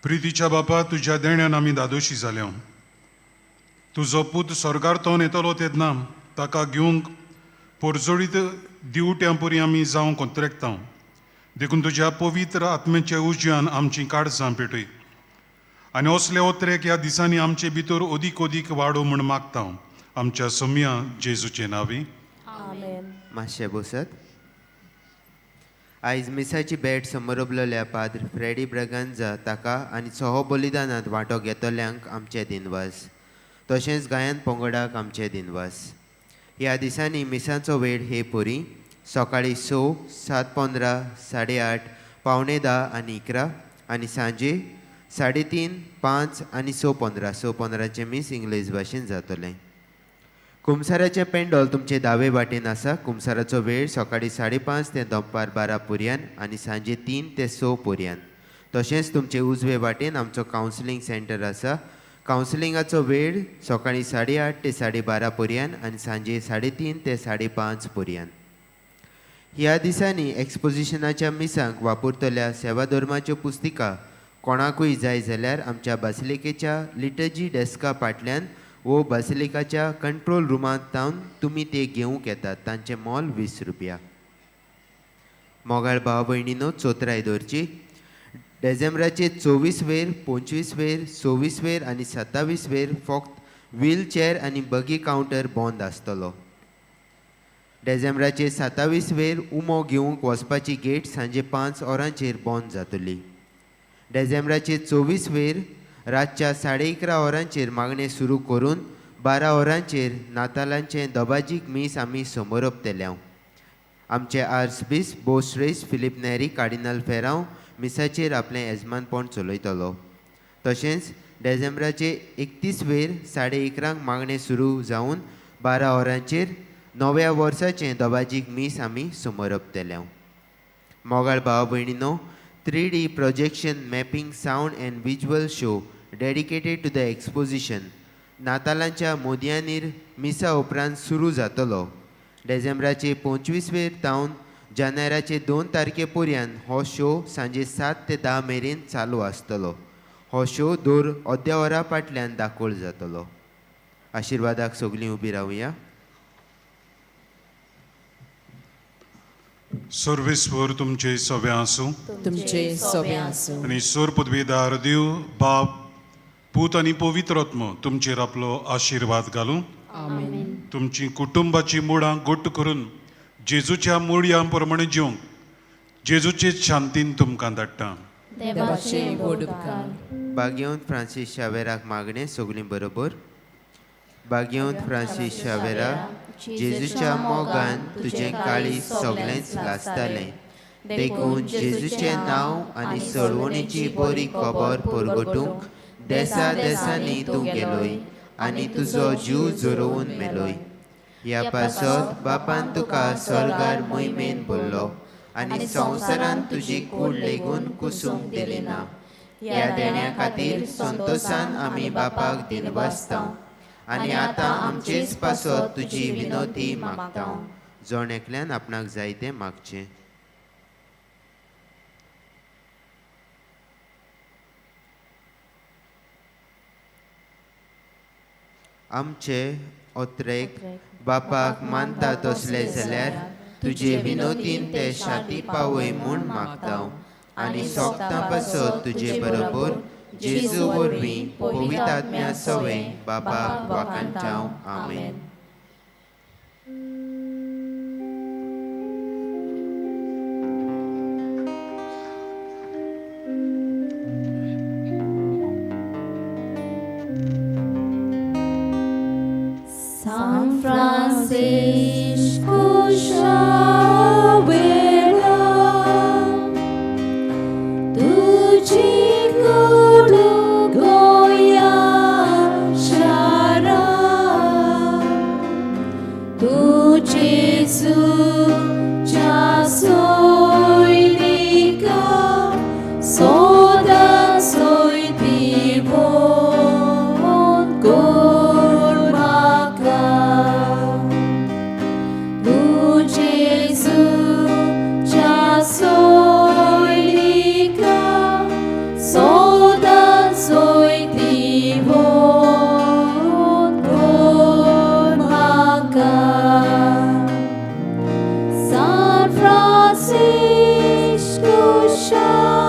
प्रितीच्या बापा, तुज्या देण्यान आमी दादोशी जाल्या. तुजो पूत स्वर्गार तोन येतलो तेन्ना ताका घेवंक पोरजोळीत दिवट्यां पुरी आमी जावंक कोंत्रेकता. देखून तुज्या पवित्र आत्म्याच्या उज्यान आमची काळजां पेटय आनी असले ओत्रेक ह्या दिसांनी आमचे भितर अदीक अदीक वाडो म्हूण मागता, आमच्या सोम्या जेजूचे नांवी. आमेन. मातशें बसत. आयज मिसाची भेट समरपलेल्या पाद्र फ्रेडी ब्रगांजा ताका आनी सोहो बलिदानांत वांटो घेतल्यांक आमचे दिनवास, तशेंच गायन पंगडाक आमचे दिनवास. ह्या दिसांनी मिसाचो वेळ हे परी सकाळीं 6, 7:15, 8:30, 9:45 आनी 11 आनी सांजे 3:30, 5 आनी 6:15. 6:15 मीस इंग्लीश भाशेन जातलें. कुमसाराचें पेंडोल तुमचे दावे वाटेन आसा. कुमसाराचो वेळ सकाळीं 5:30 ते दनपार 12 पुरयान आनी सांजे 3 ते 6 पुरयान. तशेंच तुमचे उजवे वाटेन आमचो कावन्सिलींग सेंटर आसा. कावन्सिलिंगाचो वेळ सकाळीं 8:30 ते 12:30 पुरयान आनी सांजे 3:30 ते 5:30 पुरयान. ह्या दिसांनी एक्सपोजिशनाच्या मिसांक वापरतल्या सेवा धर्माच्यो पुस्तिका कोणाकूय जाय जाल्यार आमच्या बासिलिकेच्या लिटर्जी डेस्का फाटल्यान वो बासिलिकाच्या कंट्रोल रुमांत तावन तुमी ते घेवंक येतात. तांचें मोल 20 रुपया. मोगाळ भाव भयणीनो, चोत्राय दवरची. डिसेंबराचे 24 वेर, 25 वेर, 26 वेर आनी 27 वेर फक्त व्हीलचेअर आनी बगी कावंटर बंद आसतलो. डिसेंबराचे 27 वेर उमो घेवंक वचपाची गेट सांजे 5 वरांचेर बंद जातली. डिसेंबराचे 24 वेर रातच्या 11:30 वरांचेर मागणें सुरू करून 12 वरांचेर नातालांचें दबाजीक मीस आमी समोरपतले. आमचे आर्चबिस्प बोश्रेश फिलीप नेरी कार्डिनल फेरांव मिसाचेर आपलें येजमानपण चलयतलो. तशेंच डिसेंबराचे 31 वेर 11:30 मागणें सुरू जावन 12 वरांचेर नव्या वर्साचें दबाजीक मीस आमी समोरपतले. मोगाळ भाव भयणीनो, 3D projection mapping sound and visual show dedicated to the exposition नातालांच्या मोदयानीर मिसा उपरांत सुरू जातलो. डिसेंबराचे 25 वेर तावन जानेराचे 2 तारखे पर्यंत हो शो सांजे 7 ते 10 मेरेन चालू आसतलो. हो शो दर अर्द्या वरा फाटल्यान दाखोवल जातलो. आशिर्वादाक सगळीं उबी रावया. सर्वेस्वर तुमचे सगळे आसूं तुमचे सोबे आसूं. आनी सोर पदवीदार देव बाप पूत आनी पवित्र आत्मो तुमचेर आपलो आशिर्वाद घालूं. आमेन. तुमची कुटुंबाची मुळां गोट करून जेजूच्या मुळयां प्रमाणे जिवंक जेजूचे शांतीन तुमकां धाडटा. देवाचे व्हड उपकार. बागेवन फ्रांसीस शावेराक मागणें सगळीं बरोबर. बागेवन फ्रांसीस शावेरा, जेजूच्या मोगान तुजें काळीज सगळेंच लासतालें, देखून जेजूचें नांव आनी सळवणीची बरी खबर परगटूंक देसा देसांनी तूं गेलोय आनी तुजो जीव झरोवन मेलोय. ह्या पासत बापान तुका स्वर्गार मोहिमेन भरलो आनी संवसारांत तुजी कूड लेगून कुसूंक दिली ना. ह्या देण्या खातीर संतोसान आमी बापाक दिनवासता आनी आतां आमचेच पासत तुजी विनोती मागता. जण एकल्यान आपणाक जाय तें मागचें. आमचे ओत्रेक बापाक मानता तसले जाल्यार तुजे विनोतीन ते शांती पावय म्हूण मागता आनी सोगतां पासत तुजे बरोबर जेजू वरवीं पवित्र आत्म्या सवे बापाक वाखाणचाव. आमेन. San Francisco Xavier, तुझी कुडू गोया शारा, तू जेजूच्या सोयरिका, सोदा सोयती वोन कोर म्हाका. तू जेजूच्या सोयरिका, सोदा सोयती वोन कोर म्हाका. San Francisco Xavier,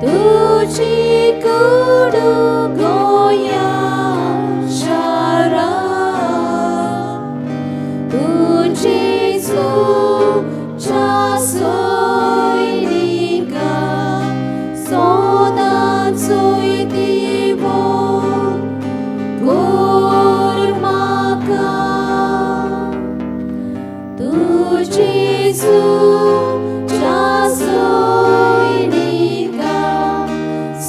तुझी कुडू गोया शारा, तू जेजूच्या सोयरिका, सोदा सोयती वोन कोर म्हाका. तू जेजूच्या सोयरिका,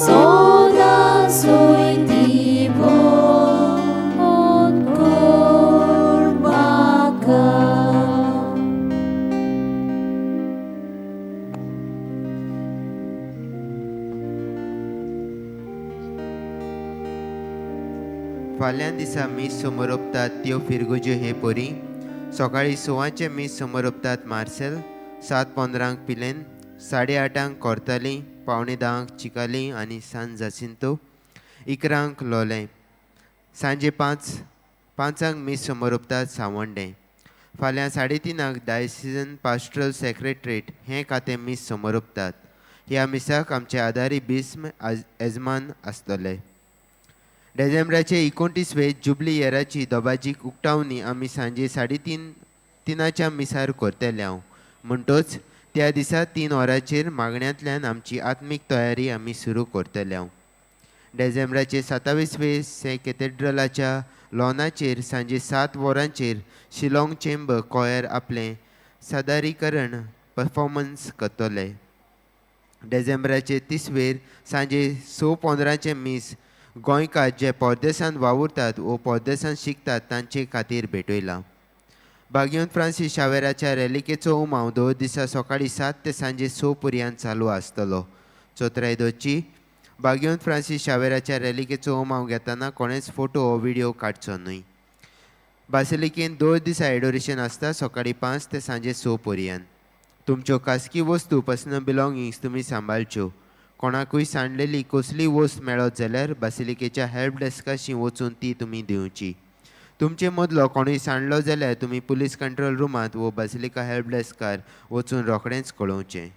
सोदा सोयती वोन कोर म्हाका. फाल्यां दिसा मीस समोरपतात त्यो फिरगुज्यो हे परी. सकाळीं 6 मीस समोरपतात मार्सेल, 7:15 पिलेन, 8:30 कोर्ताली, 9:45 चिकाली आनी सान जासिंतो. इकरांक लोलें. सांजे 5 5 मीस समोर सांवड्डें. फाल्यां 3:30 डायसिजन पास्ट्रल सेक्रेटरेट हें खातें मीस समोर. ह्या मिसाक आमचे आदारी बिस्म एजमान आसतले. डिसेंबराचे 29वे जुबली इयराची दोबाजीक उक्तावणी आमी सांजे 3:30 3च्या मिसार करतले हांव. म्हणटोच त्या दिसा 3 वरांचेर मागण्यांतल्यान आमची आत्मीक तयारी आमी सुरू करतले हांव. डिसेंबराचे 27वे से कॅथेड्रलाच्या लॉनाचेर सांजे 7 वरांचेर शिलाँग चेंबर कॉयर आपलें सादरीकरण परफॉर्मन्स करतले. डिसेंबराचे 30वेर सांजे 6:15चें मीस गोंयकार जे परदेसांत वावुरतात वो परदेसांत शिकतात तांचे खातीर भेटयलां. बागियोन फ्रांसीस शावेराच्या रेलिकेचो उमाव दर दिसा सकाळीं 7 ते सांजे 6 पर्यंत चालू आसतलो. चोत्राय दवरची, बागियोन फ्रांसीस शावेराच्या रेलिकेचो उमाव घेतना कोणेच फोटो वो व्हिडिओ काडचो न्हय. बासिलिकेन दर दिसा एडोरेशन आसता, सकाळीं 5 ते सांजे 6 पर्यंत. तुमच्यो खासगी वस्तू, पर्सनल बिलॉंगिंग्स तुमी सांबाळच्यो. कोणाकूय सांडलेली कसलीय वस्त मेळत जाल्यार बासिलिकेच्या हेल्प डेस्काशी वचून ती तुमी दिवची. तुमचे मदलो कोणूय सांडलो जाल्यार तुमी पुलीस कंट्रोल रुमांत वो बासिलिका हेल्प डेस्कार वचून रोखडेंच कळोवचें.